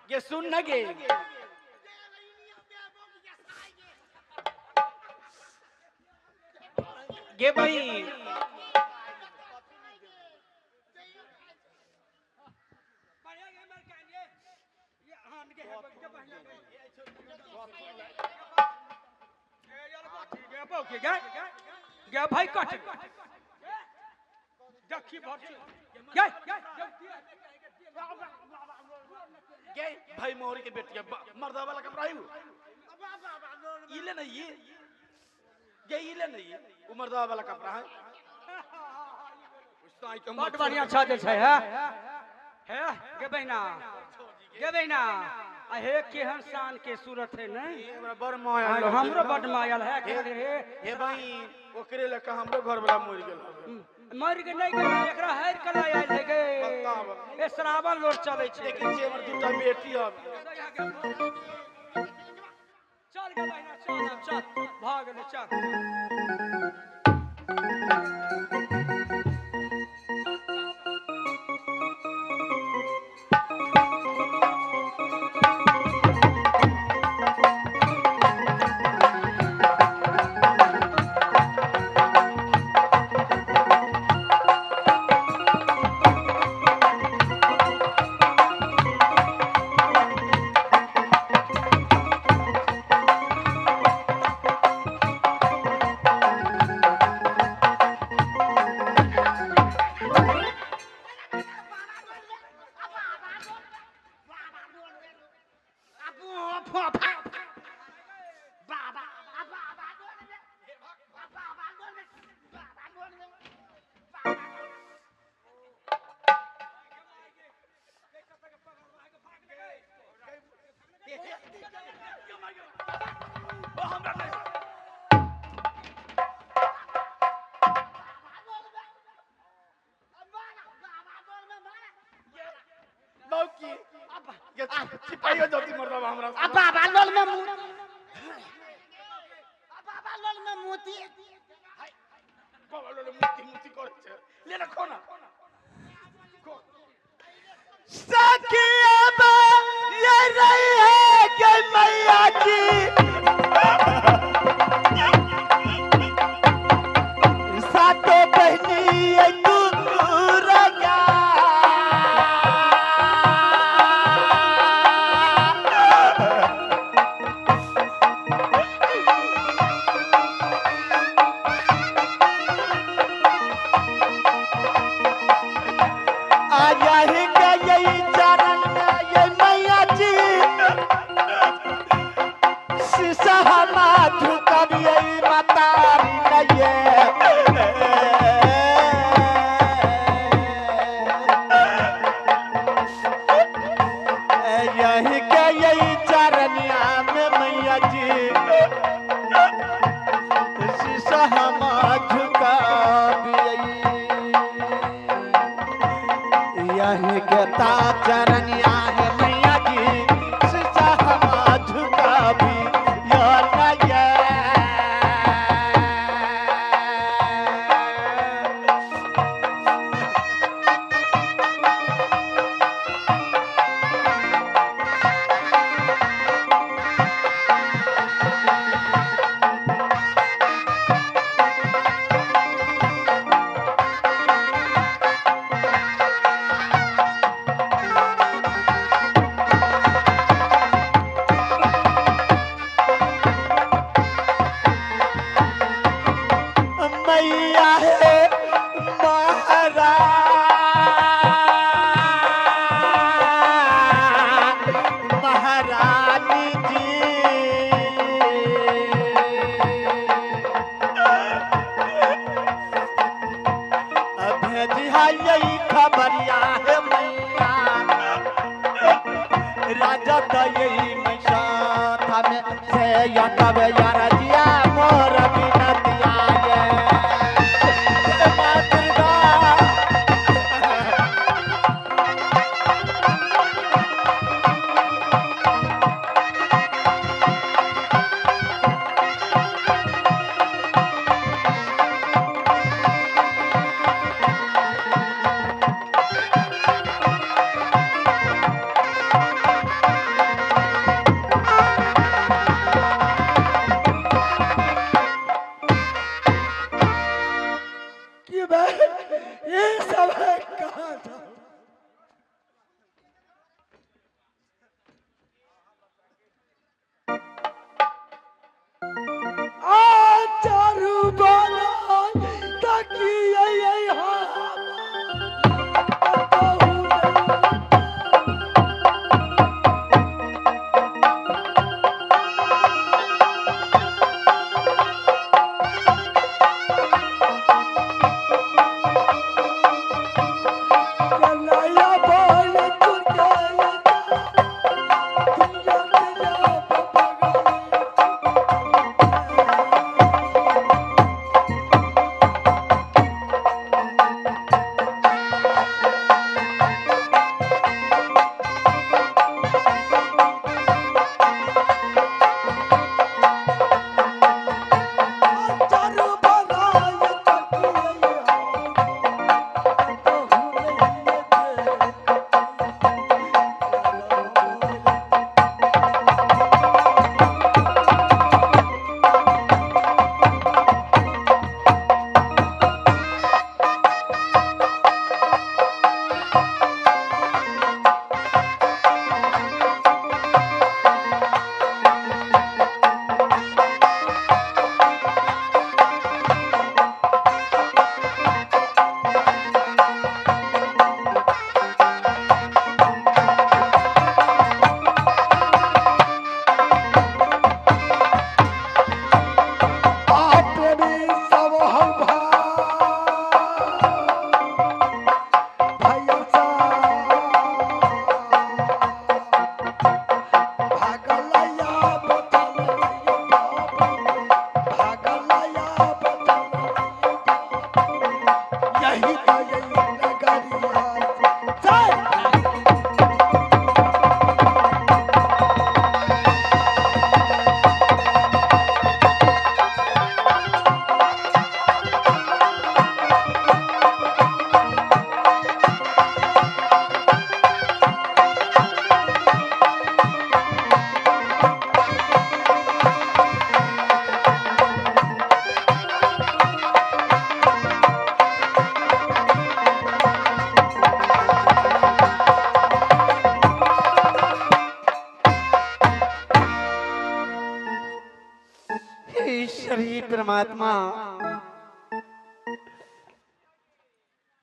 गे सुन न गे गे भाई गे भाई कट देखी भर गे गे भाई मोहरी के बेटिया मर्दा वाला कपड़ा है ये ले नहीं ये गे ये ले नहीं वो मर्दा वाला कपड़ा है। बड़ बढ़िया छज छै है हे गे बहिना गे बहिना आ हे केहन शान के सूरत है ने हमरा बड़ माया हमरो बड़ मायल है के हे हे भाई ओकरे लका हमरो घर वाला मर गेल मर के नहीं गेल एकरा हैर कला आयल है गे ए श्रावण लोड चलै छै। देखै छी हमर दूटा बेटी अब चल गे बहिना चल अब चल भाग ले चल। सिपाहियों जल्दी मरदा हमरा बाबा लोल में बाबा लोल में मोती बाबा लोल मोती मोती करे छे ले ना खोना सखिया बा ये रही है के मैया जी सातो बहनी दुर्गा परमात्मा,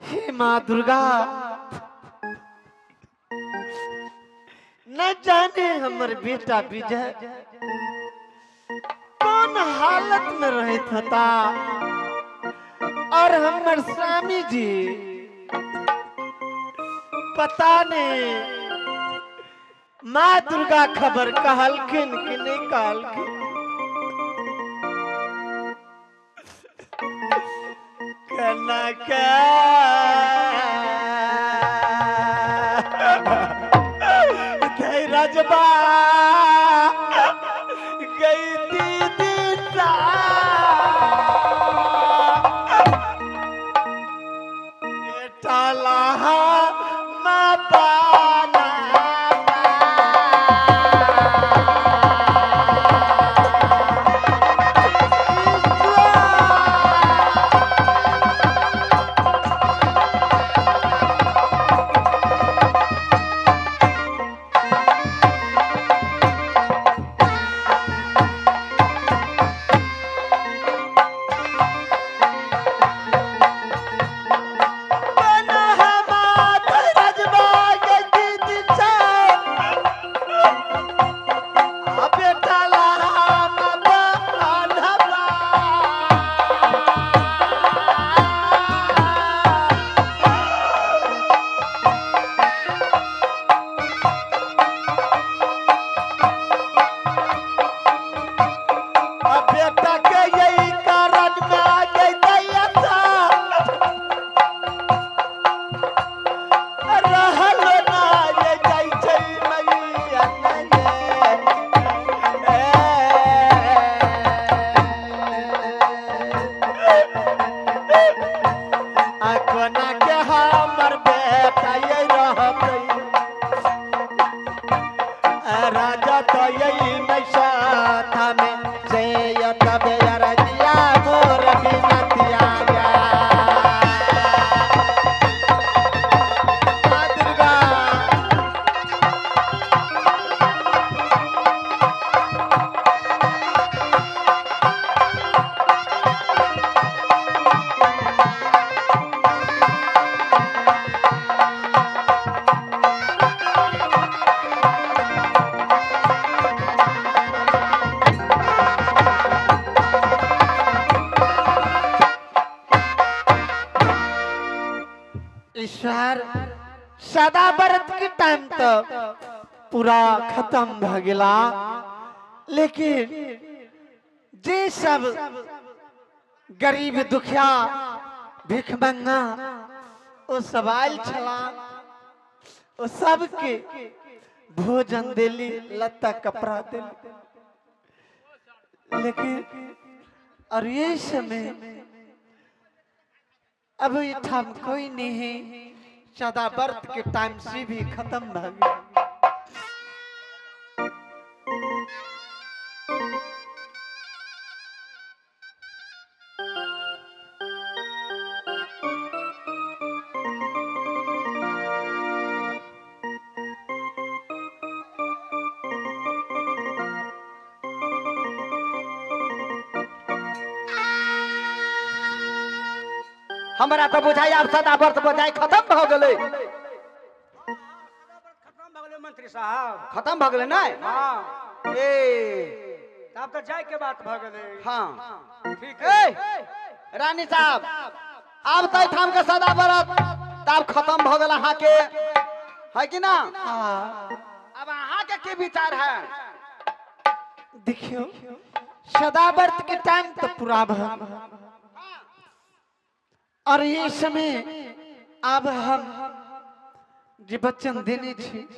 हे माँ दुर्गा, न जाने हमर बेटा विजय कौन हालत में रहत होता और हमर स्वामी जी पता नहीं माँ दुर्गा खबर कहलखिन कि नहीं कहलखिन। कना के धैरजबा गई दीदी सा बेटा लाहा माँ बाना बेटा के यही कारण में आ गई दैया रहल ना ये जाइ छै मैया आ कोना के हमर बेटा ये रहतै राजा तो यही मैसा में से तबे रजिया मोर बिनतिया गा। माँ दुर्गा ईश्वर सदा व्रत के टाइम तक पूरा खत्म भ गेला, लेकिन जे सब गरीब दुखिया भिखमंगा ओ सब आयल छला, ओ सबके भोजन देली, लत्ता कपड़ा देली, लेकिन और ये समय अब एठाम कोई नहीं है, सदा व्रत के टाइम से भी खत्म भ गेल। हमरा तो बुझाइ आब सदा व्रत बुझाइ खत्म भऽ गेलै। खत्म भऽ गेलै मंत्री साहब, खत्म भऽ गेलै नहि? हाँ। ए तब तो जाय के बात भऽ गेलै। हाँ ठीक ए रानी साहब, आब तऽ एहिठाम के सदा व्रत तब खत्म भऽ गेल अहाँके, है कि ना? हाँ। अब अहाँके की विचार है? देखियो सदा व्रत के टाइम तो पूरा भ गेल और ये समय अब हम जे वचन देने छी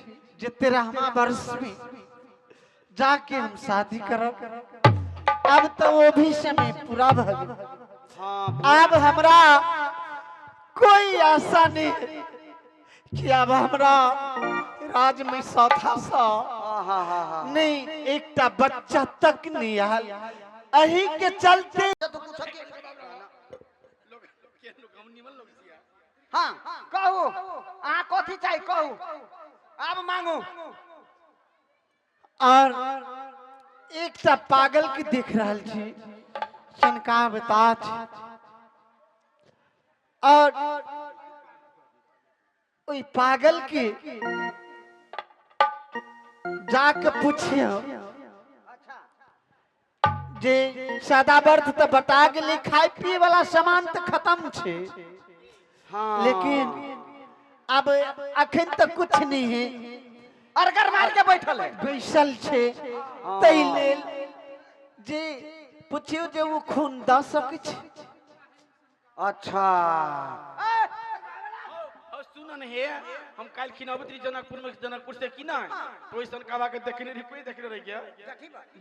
जे 13वां वर्ष में जाके हम शादी करब, अब तो वो भी समय पूरा भ गेल। अब हमरा कोई आशा नहीं कि अब हमरा राज में साथा सा नहीं, एकटा बच्चा तक नहीं आयल, अही के चलते। हाँ कहू, अहाँ कथी चाही कहू, आब मांगू। और एकटा पागल के देख रहल छी, सनका बता और ओई पागल के जाके पूछियो जे सदावर्त तो बता गेली, खाय पिए वाला सामान तो खत्म छे। हाँ। लेकिन अब अखन तक कुछ नहीं है, अरगर मार के बैठल है, बैसल छे। तै लेल जे पूछियो जे वो खून द सकै छे। अच्छा सुन हे, हम काल खिनाबत रही जनकपुर में, जनकपुर से की ना तो ओइ सनकावा के देखने रही, कोई देखने रही क्या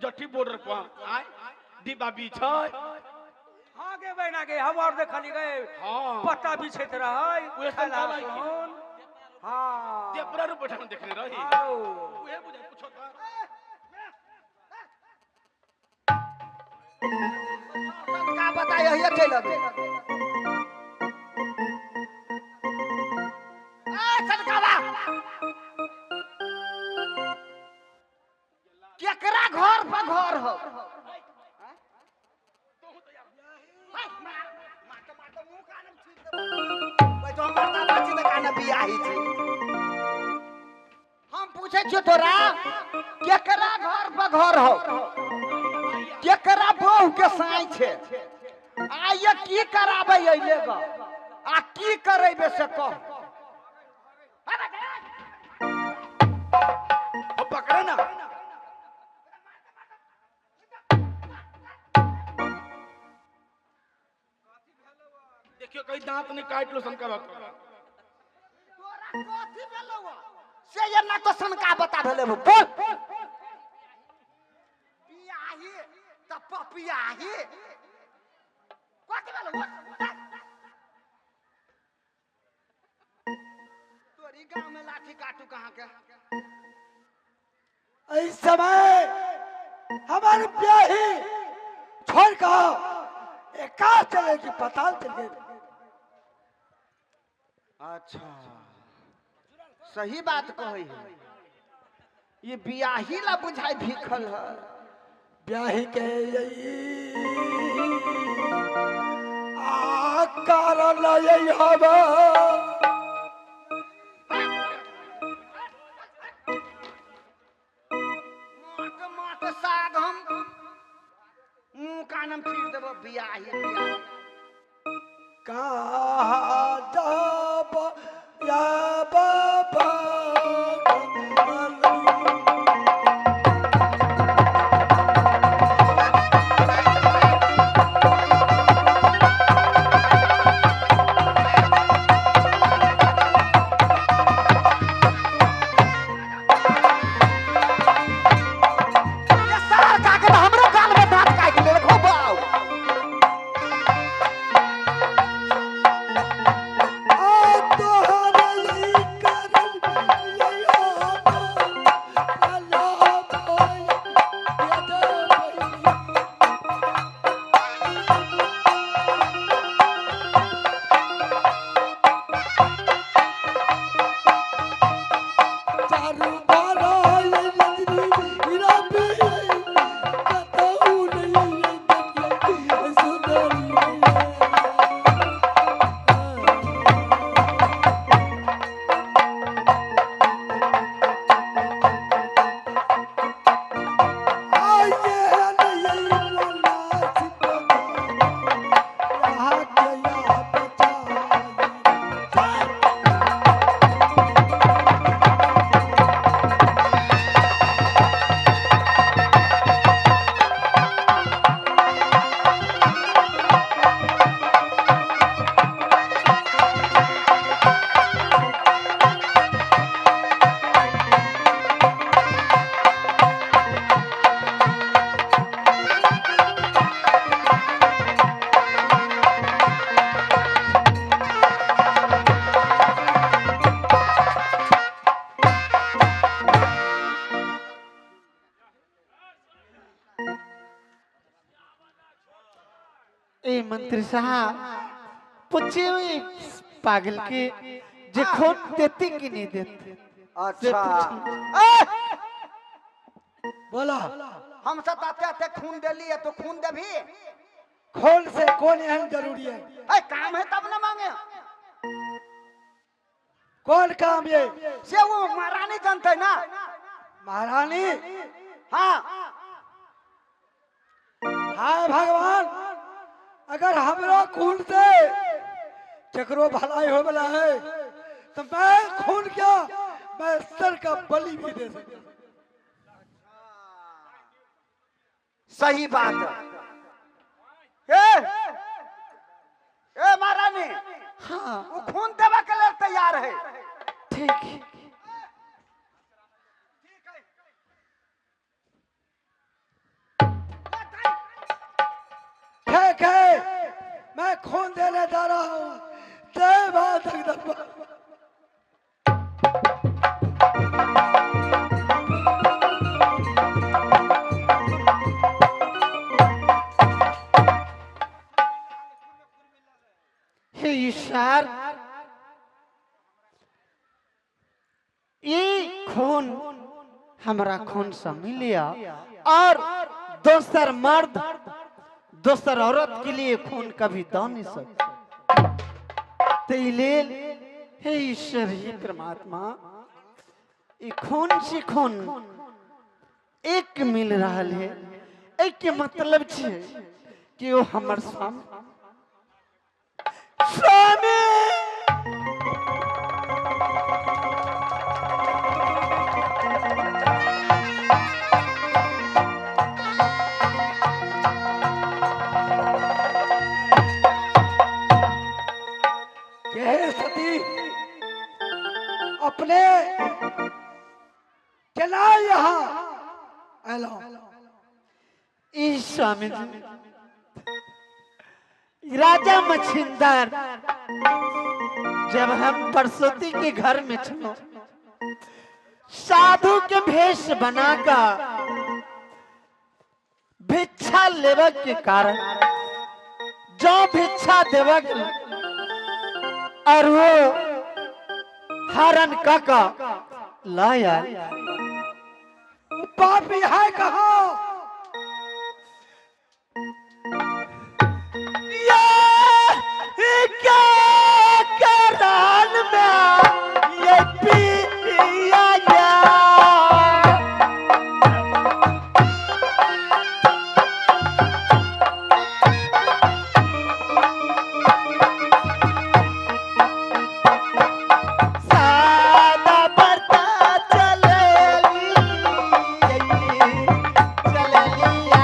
जठी बॉर्डर पर आय डिब्बा बीछ। हां गे बहिना गे, हम और देखली गए। हां पत्ता बिछैत रहै उहे सनकावा के। हां देवरा रू बैठा देखने रही। उहे बुझा पूछो त का बताय हिया चल अबे। ए सनकावा केकरा घर पर घर हो? हम पूछे छियो तोरा केकरा घर पर घर हो, केकरा बहू के साई छे? आइए की कराबे अइले ग आ की करेबे से कह। अब पकड़े ना। देखियो कहीं दांत नहीं काट लो सनकावा के। तोरा कथी भेलौ से ये ना तो सनका बता भेले बोल। बियाही त पपियाही कथी भेलौ? तोरी गांव में लाठी काटू कहां के? इस समय हमारे ब्याही छोड़ कर एकाश चले कि पताल चले। अच्छा सही बात कहै है, ये बियाही ला बुझाई भीखल है। ब्याही के आ कारण यही हवा माट माट साग हम मुंह कानम फिर देबो बियाही बियाही। कहा जब या बाबा ये सार काके हमरो गाल में दांत काटि ले रखो बाऊ। ए मंत्री साहब पूछे पागल के जे खून देते कि नहीं देते। अच्छा बोला हम सब आते आते खून देली है तो खून देभी? खून से कौन एहन जरूरी है? अरे काम है तब ना मांगे। कौन काम ये? से वो महारानी जानते ना। महारानी? हाँ। हाय भगवान, अगर हमरा खून से केकरो भलाई हो वाला है तो मैं खून क्या, मैं सर का बलि भी दे सकता। सही बात है। ए, ए महारानी। हाँ। वो खून देवा के लिए तैयार है। ठीक। ठीक है, मैं खून देने जा रहा हूँ। जय मां जगदम्बा। हे ईश्वर, ये खून हमरा खून से मिलिया और दोसर मर्द दोसर औरत के लिए खून कभी दो नहीं सकता। ते लेल हे ईश्वर, हे परमात्मा, ये खून से खून एक मिल रहा है। एक के मतलब छे कि वो हमर स्वामी स्वामी। यह सती अपने चला यहाँ एलो। ई स्वामी जी, राजा मछिंदर जब हम परसोती के घर में छलो, साधु के भेष बनाकर भिक्षा लेवे के कारण जो भिक्षा देवे और वो हरण काका लाया। पापी है कहाँ? ये क्या करान में ये पिया या सादा बरता चलेली चलेलिया।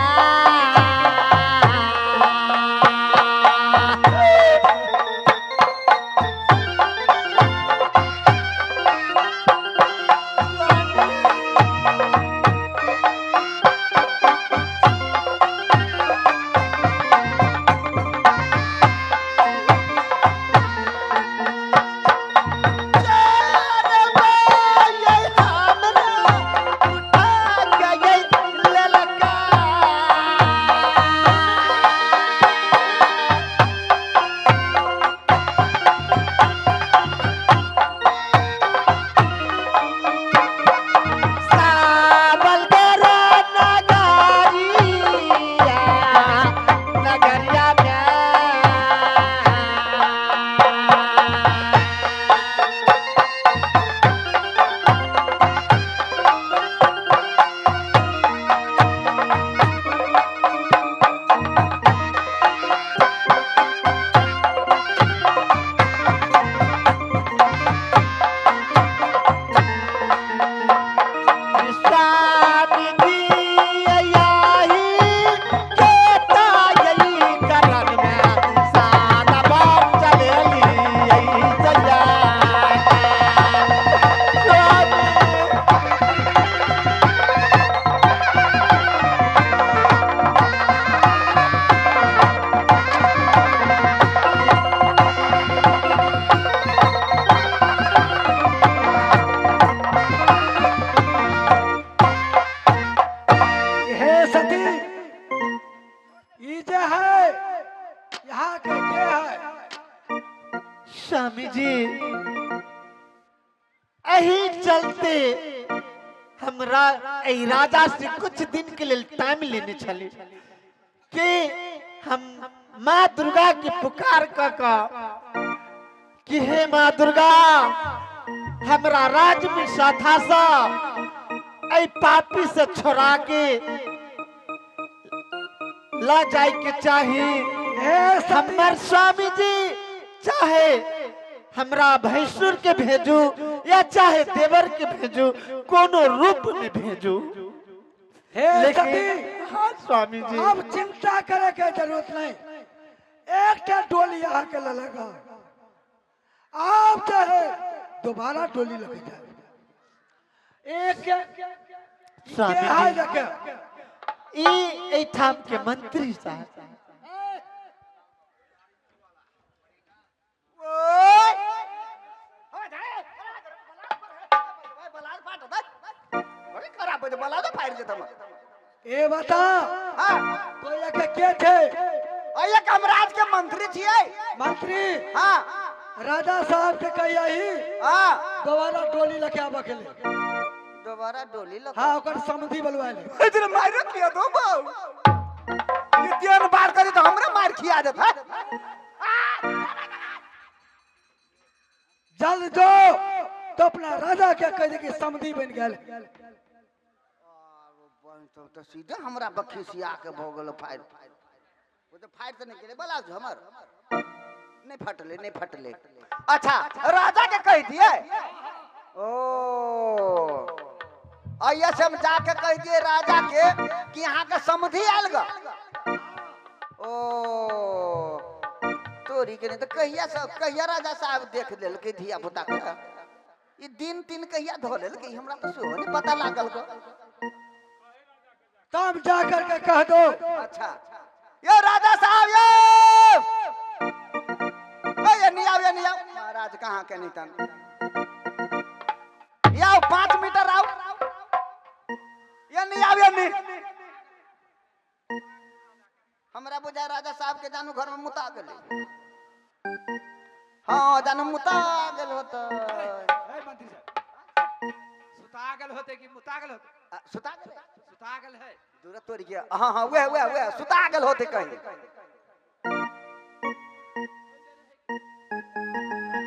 स्वामी जी यही चलते हमरा राजा से कुछ दिन के लिए टाइम लेने छली कि हम माँ दुर्गा की पुकार क कि हे माँ दुर्गा हमरा राज में साथा सा ऐ पापी से छोड़ा के ला जाए के चाही। हमर स्वामी जी चाहे हमरा भैंसुर के भेजू या चाहे देवर के भेजू, कोनो रूप में भेजू। हे लेकिन सती, हाँ स्वामी जी, अब चिंता करे के जरूरत नहीं। एक डोली यहाँ के लगा, आप चाहे दोबारा डोली लग जाए। एक स्वामी के हाय जी रखे ई एठाम के मंत्री साहब। ए बता तो ये के थे? हम राज के मंत्री छियै। मंत्री? हाँ। राजा साहब के कहिया ही हाँ दोबारा डोली लगे आबा के लिए। दोबारा डोली लगे? हाँ, ओकर समधि बनवा ले। इधर मार खिया दो बाऊ, ये तीन बार करे तो हमरा मार खिया देत। जल्द जो तो अपना राजा के कह दे कि समधि बन गेल। तो सीधे हमरा बखिसिया के भ गेल फायर। वो तो फायर तो नहीं गेले बला हमर नहीं फटले, नहीं फटले। अच्छा राजा के कह दिए। ओ आइया से हम जाके कह दिए राजा के कि यहाँ के समधि आयल ग। ओ तोरी के नहीं तो कहिया सब कहिया राजा साहब देख लेलकै धिया पुता के, ई दिन तीन कहिया धो लेलकै, हमरा तो सेहो नहीं पता लागल ग। तब जा करके कह दो। अच्छा ये राजा साहब ये नहीं आओ, ये नहीं आओ। महाराज कहाँ के नहीं तन ये आओ 5 मीटर आओ। ये नहीं आओ, ये नहीं। हमरा बुझाय राजा साहब के जानू घर में मुता गेलै। हाँ जानू मुता गेल होतै। सुता गेल होतै कि मुता गेल होतै? सुता गेल, सुता गेल है दूर तोड़ गया। हाँ हाँ वह वह वह सुता गेल होतै कहीं।